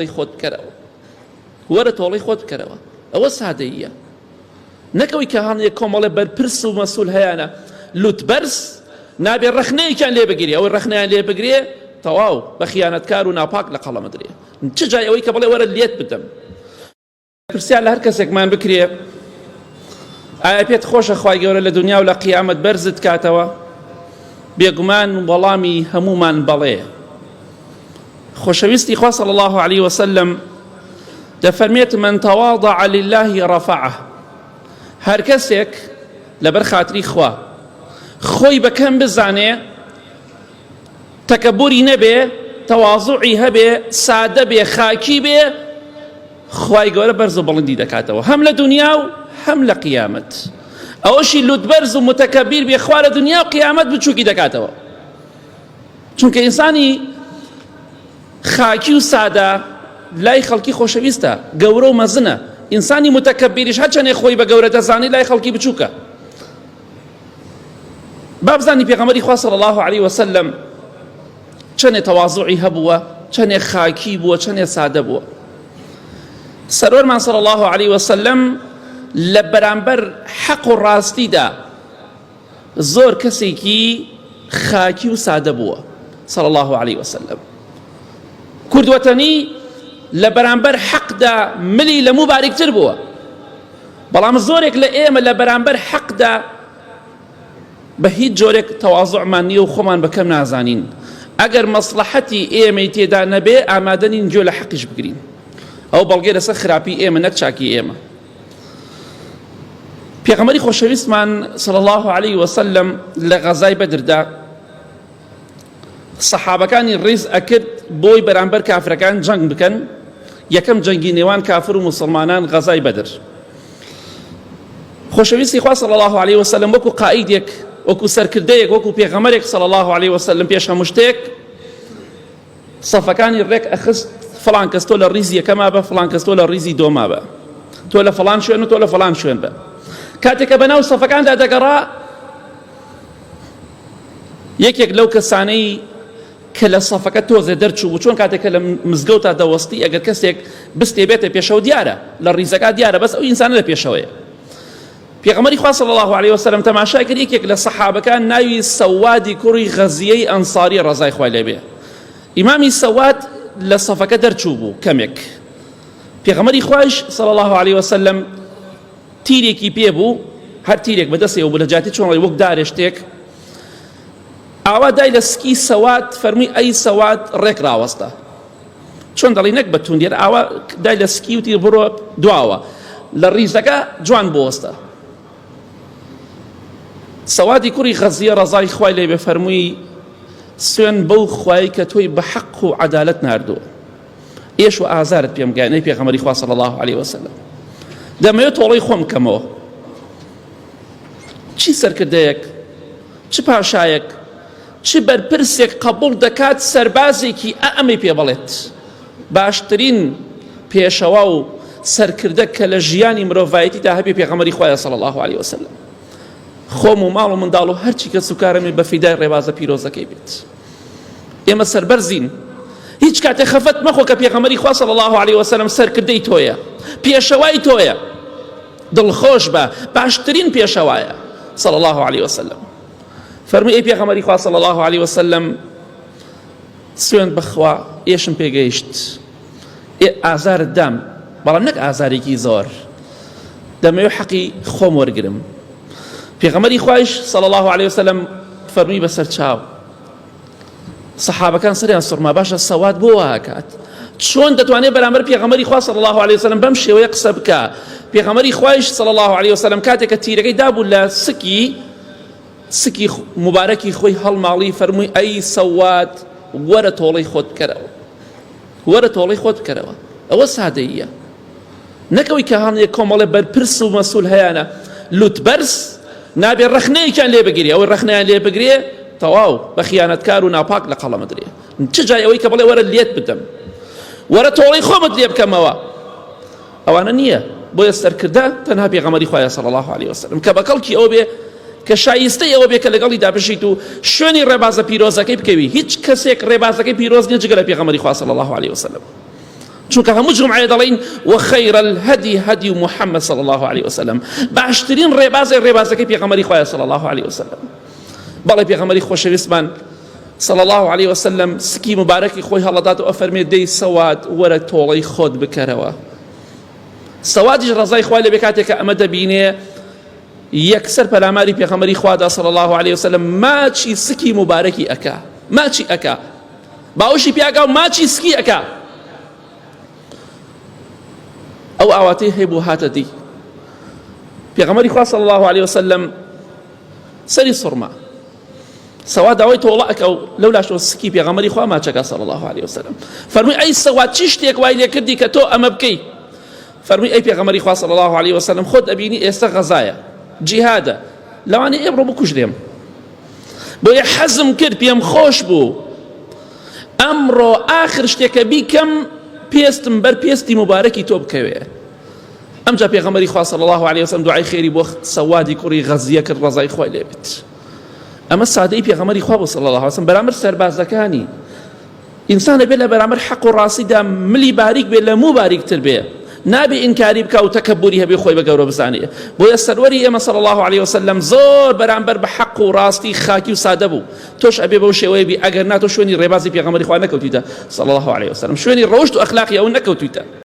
خۆت بکەرەوە وەرە تۆڵەی خۆت بکەرەوە ئەوە سادەییە نەکەوەی کە هەڵیە کۆمەڵێ بەرپرس و مەسول هەیانە لوت بەرز نابێ ڕەخنەیەکیان لێ بگیرێ ئەوەی ڕەخنەیان لێ بگرێ تەواو بە خیانەتکار و ناپاک لە قەڵەمە درێ چ جای ئەوەی کە بڵێ وەرە لێت بدەم. پرسیار لە هەر کەسێکمان بکرێ ئایا پێت خۆشە خوای گەورە لە دنیا و لە قیامەت بەرزت کاتەوە؟ بێگومان وەڵامی هەموومان بەڵێ. خۆشەویستی خوا صلی الله علیه وسلم دەفەرمێت من تواضع لله رفعه هەر کەسێک لەبەر خاتری خوا خۆی بەکەم بزانێ تەکەبوری نەبێ تەوازوعی هەبێ سادە بێ خاکی بێ خوای گەورە بەرز و بڵندی دەکاتەوە هەم لە دنیا و هەم لە قیامەت ئەوەشی لوتبەرز و متەکەبیر بێ خوا لە دنیا و قیامەت بچووکی دەکاتەوە چونکە ئینسانی خاکی و سادە لای خەڵکی خۆشەویستە گەورە و مەزنە ئینسانی متەکەبیریش هەرچەندێ خۆی بە گەورە دەزانی لای خەڵکی بچووکە با بزانی پێغەمبەری خوا صلی الله علیه وسلم چەنێ تەواضعی هەبووە چەنێ خاکی بووە چەنێ سادە بووە سەروەرمان صلی الله علیه وسلم لە بەرامبەر حەق و ڕاستیدا زۆر کەسێکی خاکی و سادە بووە صلی الله علیه وسلم کورد وەتەنی لە بەرامبەر حەقدا ملی لە موبارکتر بووە بەڵام زۆرێک لە ئێمە لە بەرامبەر حەقدا بە هیچ جۆرێک تەوازعمان نییە و خۆمان بە کەم نازانین ئەگەر مەسڵەحەتی ئێمەی تێدا نەبێ ئامادە نین گوێ لە حەقیش بگرین ئەو بەڵگەی لەسەر خراپی ئێمە نەک چاکی ئێمە پێغەمبەری خۆشەویستمان صلی الله علیه وسلم لە غەزای بەدردا سەحابەکانی ڕیز ئەکرد بۆی بەرامبەر کافرەکان جەنگ بکەن یەکەم جەنگی نێوان کافر و موسڵمانان غەزای بەدر خۆشەویستی خوا صلی الله علیه وسلم وەکو قائیدێک وەکو سەرکردەیەک وەکو پێغەمەرێک صلی الله علیه وسلم پێش هەموو شتێک سەفەکانی ڕێک ئەخست فڵان کەس تۆ لە ڕیزی یەکەما بە فڵان کەس تۆ لە ڕیزی دۆما بە تۆ لە فڵان شوێن و تۆ لە فڵان شوێن بە کاتێک کە بەناو سەفەکاندا دەگەڕا یەکێک لەو کەسانەی کە لە سەفەکە تۆزێ دەرچوو بوو چۆن کاتێک کە لە مزگەوتا دەوەستی ئەگەر کەسێک بستێ بێتە پێشەوە دیارە لە ڕیزەکە دیارە بەس ئەو ئینسانە لە پێشەوەیە پێغەمبەری خوا صلی الله علیه وسلم تەماشای کرد یەکێک لە سەحابەکان ناوی سەوادی کوڕی غەزیەی ئەنصاری ڕەزای خوای لێبێ ئیمامی سەواد لە سەفەکە دەرچوو بوو کەمێک پێغەمبەری خوایش صلی الله علیه وسلم تیرێکی پێ بوو هەر تیرێک بەدەستەوە بوو لە جاتی چۆن وەک دارێ شتێک ئاوا دای لە سکی سەواد فەرمووی ئەی سەواد ڕێک ڕاوەستە چۆن دەڵی نەک بە توندێر ئاوا دای لە سکی وتی بڕۆ دواوە لە ڕیزەکە جوان بوەستە سەوادی کوڕی غەزیە ڕەزای خوای لێ بێ فەرمووی سوێن بەو خوای کە تۆی بە حەق و عەدالەت ناردووە ئێش و ئازارت پێم گەیاند ئەی پێغەمبەری خوا صلی الله علیه وسلم دەمەوێت تۆڵەی خۆم بکەمەوە چی سەرکردەیەک چ پاشایەک چ بەرپرسێک قبول دەکات سەربازێکی ئەمەی پێ بڵێت باشترین پێشەوا و سەرکردە کە لە ژیانی مرۆڤایەتیدا هەبێ پێغەمبەری خوایە صلی الله علیه وسلم خۆم و ماڵ و منداڵ و هەرچی کەس و کارەمێ بە فیدای ڕێبازە پیرۆزەکەی بێت ئێمە سەربەرزین هیچ کاتێ خەفەت مەخۆ کە پێغەمبەری خوا صلی الله علیه وسلم سەرکردەی تۆیە پێشەوای تۆیە دڵخۆش بە باشترین پێشەوایە صلی الله علیه وسلم فەرمی ئەی پێغەمبەری خوا صلی الله علیه وسلم سوێند بەخوا ئێشم پێگەیشت ئازارت دام بەڵام نەک ئازارێکی زۆر دەمەوێت حەقی خۆم وەرگرم پێغەمبەری خوایش صلی الله علیه وسلم فەرمی بەسەر چاو سەحابەکان سەریان سوڕما باشە سەواد بۆ واکات چۆن دەتوانێت بەرامبەر پێغەمبەری خوا صلی الله علیه وسلم بەم شێوەیە قسە بکا پێغەمبەری خوایش صلی الله علیه وسلم کاتێک کە تیرەکەی دابوو لە سکی سکی مبارەکی خۆی هەڵماڵی فەرمووی ئەی سەواد وەرە تۆڵەی خۆت بکەرەوە وەرە تۆڵەی خۆت بکەرەوە ئەوە سادەیە نەک ئەوەی کە هەندێک کۆمەڵێ بەرپرس و مەسول هەیانە لوت بەرز نابێ ڕەخنەیەکیان لێ بگیرێ ئەوەی ڕەخنەیان لێ بگرێ تەواو بە خیانەتکار و ناپاک لە قەڵەمە درێ چ جای ئەوەی کە بڵێ وەرە لێت بدەم وەرە تۆڵەی خۆمت لێ بکەمەوە ئەوانە نییە بۆیە سەرکردە تەنها پێغەمبەری خوایە صلی الله علیه وسلم کە بە کەڵکی ئەو بێ کە شایستەی ئەوە بێ کە لەگەڵیدا بژیت و شوێنی ڕێبازە پیرۆزەکەی بکەوی هیچ کەسێک ڕێبازەکەی پیرۆز نییە جگە لە پێغەمبەری خوا صلی الله علیه وسلم. چونکە هەموو جومعەیە دەڵێین وخیر الهدی هدی محمد صلی الله علیه وسلم باشترین ڕێبازی ڕێبازەکەی پێغەمبەری خوایە صلی الله علیه وسلم بەڵێ پێغەمبەری خۆشەویستمان صلی الله علیه وسلم سکی مبارەکی خۆی هەڵەدات و ئەفەرمێ دەی سەواد وەرە تۆڵەی خۆت بکەرەوە سەوادیش ڕەزای خوای لەبێ کاتێک کە ئەمە دەبینێ یەکسەر پەلاماری پێغەمبەری خوادا صلی الله علیه وسلم ماچی سکی مبارەکی ئەکا ماچی ئەکا باوەشی پیاگا و ماچی سکی ئەکا ئەو ئاواتەی هەیبوو هاتە دی پێغەمبەری خوا صلی الله علیه وسلم سەری سوڕما سەوا داوای تۆڵە ئەکا و لەو لاشەوە سکی پێغەمبەری خوا ماچەکە صلی الله علیه وسلم فەرمووی ئەی سەوا چی شتێک وای لێ کردی کە تۆ ئەمە بکەی فەرمووی ئەی پێغەمبەری خوا صلی الله علیه وسلم خۆت ئەبینی ئێستا غەزایە جیهادە لەوانەیە ئێمڕۆ بکوژرێم بۆیە حەزم کرد پێم خۆش بوو ئەمڕۆ ئاخر شتێکە بیکەم پێستم بەر پێستی مبارەکی تۆ بکەوێ ئەمجا پێغەمبەری خوا صلی الله علیه وسلم دوعای خێری بۆ سەوادی کوڕی غەزیە کرد ڕەزای خوای لێ بێت ئەمە سادەی پێغەمبەری خوا بۆ صلی الله علیه وسلم بەرامبەر سەربازەکانی ئینسان ئەبێ لە بەرامبەر حەق و ڕاستیدا ملی باریک بێ لە موو باریکتر بێ نابێ ئینکاری بکا و تەکەبوری هەبێ خۆی بە گەورە بزانێ بۆیە سەروەری ئێمە صلی الله علیه وسلم زۆر بەرامبەر بە حەق و ڕاستی خاکی و سادە بوو تۆش ئەبێ بەو شێوەیە بی ئەگەر نا تۆ شوێنی ڕێبازی پێغەمبەری خوا نەکەوتیتە صلی الله علیه وسلم شوێنی ڕەوشت و ئەخلاقی ئەو نەکەوتیتە.